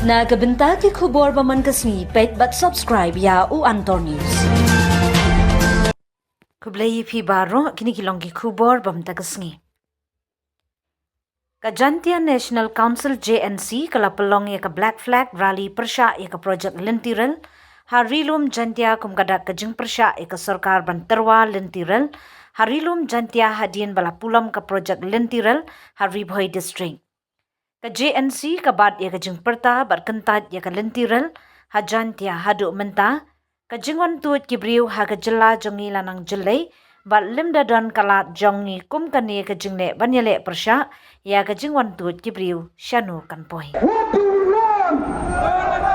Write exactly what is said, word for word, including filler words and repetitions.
Na ka bynta ki khubor ba man ka sngi, peit bad subscribe ïa U Antor News. Khublei ïa phi baroh, kine ki long ki khubor ba mynta ka sngi. Ka Jaintia National Council, J N C, ka la pynlong ïa ka Black Flag Rally pyrshah ïa ka projek lynti rel ha Ri Lum Jaintia, kum ka dak ka jingpyrshah ïa ka sorkar ban tyrwa lynti rel ha Ri Lum Jaintia hadien ba la pulom ka projek lynti rel ha Ri Bhoi District. Ka J N C ka bat ïa ka jingpyrta bad kyntait ïa ka lynti rel ha Jaintia haduh mynta, ka jingwan tuid ki briew ha ka jylla jong ngi la nang jyllei, bad lymda don ka lad jong ngi kum kane ka jingleh ban ïaleh pyrshah ïa ka jingwan tuid ki briew, shano kan poi. What do we want?